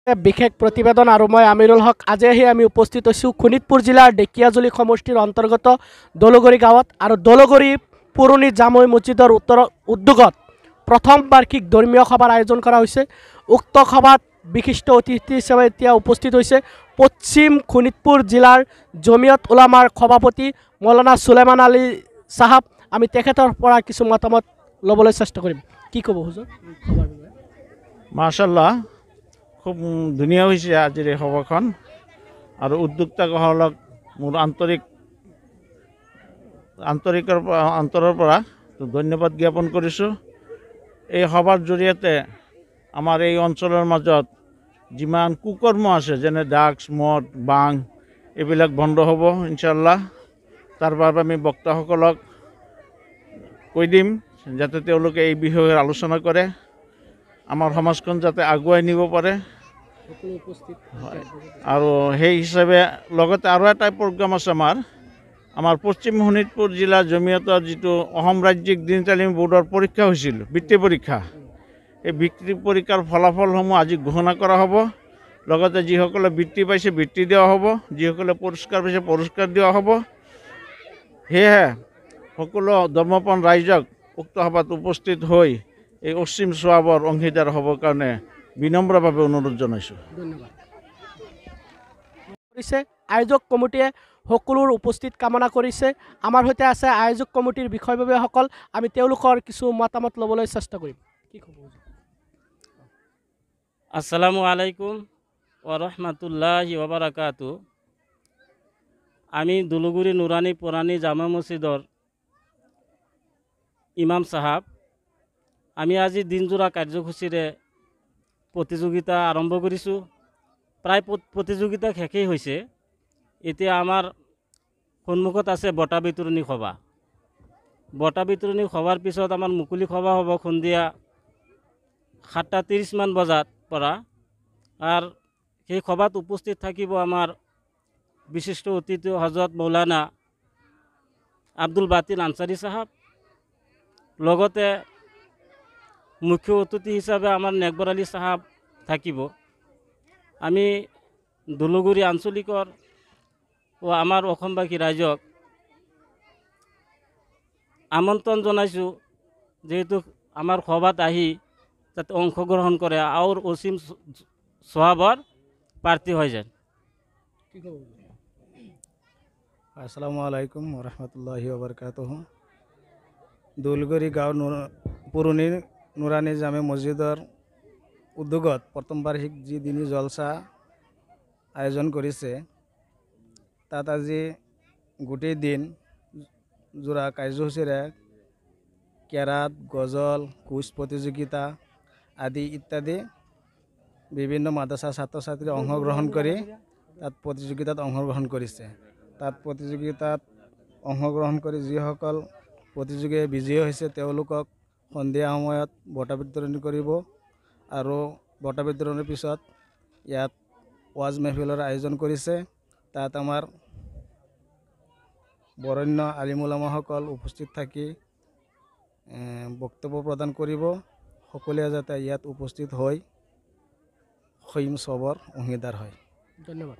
বিশেষ প্ৰতিবেদন আৰু মই আমিৰুল হক। আজি আহি আমি উপস্থিত হৈছোঁ শোণিতপুৰ জিলাৰ ঢেকীয়াজুলি সমষ্টিৰ অন্তৰ্গত দলগুৰি গাঁৱত আৰু দলগুৰি পুৰণি জামৈ মছজিদৰ উত্তৰ উদ্যোগত প্ৰথম বাৰ্ষিক ধৰ্মীয় সভাৰ আয়োজন কৰা হৈছে। উক্ত সভাত বিশিষ্ট অতিথি হিচাপে এতিয়া উপস্থিত হৈছে পশ্চিম শোণিতপুৰ জিলাৰ জমিয়ত উলামাৰ সভাপতি মৌলানা চুলেমান আলী চাহাব। আমি তেখেতৰ পৰা কিছু মতামত ল'বলৈ চেষ্টা কৰিম। কি ক'ব হুজুৰ? মাশাল্লাহ, খুব ধুনীয়া হৈছে আজিৰ এই সভাখন আৰু উদ্যোক্তাসকলক মোৰ আন্তৰিকৰ অন্তৰৰ পৰা ধন্যবাদ জ্ঞাপন কৰিছোঁ। এই সভাৰ জৰিয়তে আমাৰ এই অঞ্চলৰ মাজত যিমান কুকৰ্ম আছে, যেনে ড্ৰাগছ, মদ, বাং, এইবিলাক বন্ধ হ'ব ইনশাল্লাহ। তাৰ বাবে আমি বক্তাসকলক কৈ দিম যাতে তেওঁলোকে এই বিষয়ে আলোচনা কৰে, আমাৰ সমাজখন যাতে আগুৱাই নিব পাৰে। আৰু সেই হিচাপে লগতে আৰু এটা প্ৰগ্ৰাম আছে আমাৰ পশ্চিম শোণিতপুৰ জিলা জমিয়তৰ যিটো অসম ৰাজ্যিক দিন তালিম বোৰ্ডৰ পৰীক্ষা হৈছিল, বৃত্তি পৰীক্ষা, এই বৃত্তি পৰীক্ষাৰ ফলাফলসমূহ আজি ঘোষণা কৰা হ'ব। লগতে যিসকলে বৃত্তি পাইছে বৃত্তি দিয়া হ'ব, যিসকলে পুৰস্কাৰ পাইছে পুৰস্কাৰ দিয়া হ'ব। সেয়েহে সকলো ধৰ্মপ্ৰাণ ৰাইজক উক্ত সভাত উপস্থিত হৈ এই অসীম চোৱাবৰ অংশীদাৰ হ'বৰ কাৰণে বিনম্ৰভাৱে অনুৰোধ জনাইছোঁ। ধন্যবাদ। আয়োজক কমিটিয়ে সকলোৰ উপস্থিত কামনা কৰিছে। আমাৰ সৈতে আছে আয়োজক কমিটিৰ বিষয়ববীয়াসকল। আমি তেওঁলোকৰ কিছু মতামত ল'বলৈ চেষ্টা কৰিম। কি ক'ব? আসসালামু আলাইকুম ওয়া ৰাহমাতুল্লাহি ওয়া বাৰাকাতু। আমি দুলুগুড়ি নুৰানি পুৰানি জামা মসজিদৰ ইমাম সাহাব। আমি আজি দিনজোৰা কাৰ্যসূচীৰে প্ৰতিযোগিতা আৰম্ভ কৰিছোঁ। প্ৰায় প্ৰতিযোগিতা শেষেই হৈছে। এতিয়া আমাৰ সন্মুখত আছে বঁটা বিতৰণী সভা। বঁটা বিতৰণী সভাৰ পিছত আমাৰ মুকলি সভা হ'ব সন্ধিয়া 7:30 বজাত পৰা। আৰু সেই সভাত উপস্থিত থাকিব আমাৰ বিশিষ্ট অতিথি হজৰত মৌলানা আব্দুল বাতিল আনচাৰী চাহাব, লগতে মুখ্য অতিথি হিচাপে আমাৰ নেকবৰ আলী চাহাব থাকিব। আমি দলগুৰি আঞ্চলিকৰ ও আমাৰ অসমবাসী ৰাইজক আমন্ত্ৰণ জনাইছোঁ, যিহেতু আমাৰ সভাত আহি যাতে অংশগ্ৰহণ কৰে আৰু অসীম স্বভাৱৰ প্ৰাৰ্থী হৈ যায়। আসসালামু আলাইকুম ৰহমতুল্লাহি ওবৰকাতুহু। দৌলগুৰি গাঁও পুৰণি নুৰানি জামে মছজিদৰ উদ্যোগত প্ৰথম বাৰ্ষিক যি দিনী জলচা আয়োজন কৰিছে, তাত আজি গোটেই দিন জোৰা কাৰ্যসূচীৰে কেৰাত, গজল, কুইজ প্ৰতিযোগিতা আদি ইত্যাদি বিভিন্ন মাদ্ৰাছাৰ ছাত্ৰ ছাত্ৰী অংশগ্ৰহণ কৰি তাত প্ৰতিযোগিতাত অংশগ্ৰহণ কৰিছে। তাত প্ৰতিযোগিতাত অংশগ্ৰহণ কৰি যিসকল প্ৰতিযোগীয়ে বিজয়ী হৈছে তেওঁলোকক সন্ধিয়া সময়ত বঁটা বিতৰণি কৰিব আৰু বঁটা বিতৰণিৰ পিছত ইয়াত ৱাজ মেহফিলৰ আয়োজন কৰিছে। তাত আমাৰ বৰেণ্য আলিম উলামাসকল উপস্থিত থাকি বক্তব্য প্ৰদান কৰিব। সকলোৱে যাতে ইয়াত উপস্থিত হৈ সৈম চবৰ অংশীদাৰ হয়। ধন্যবাদ।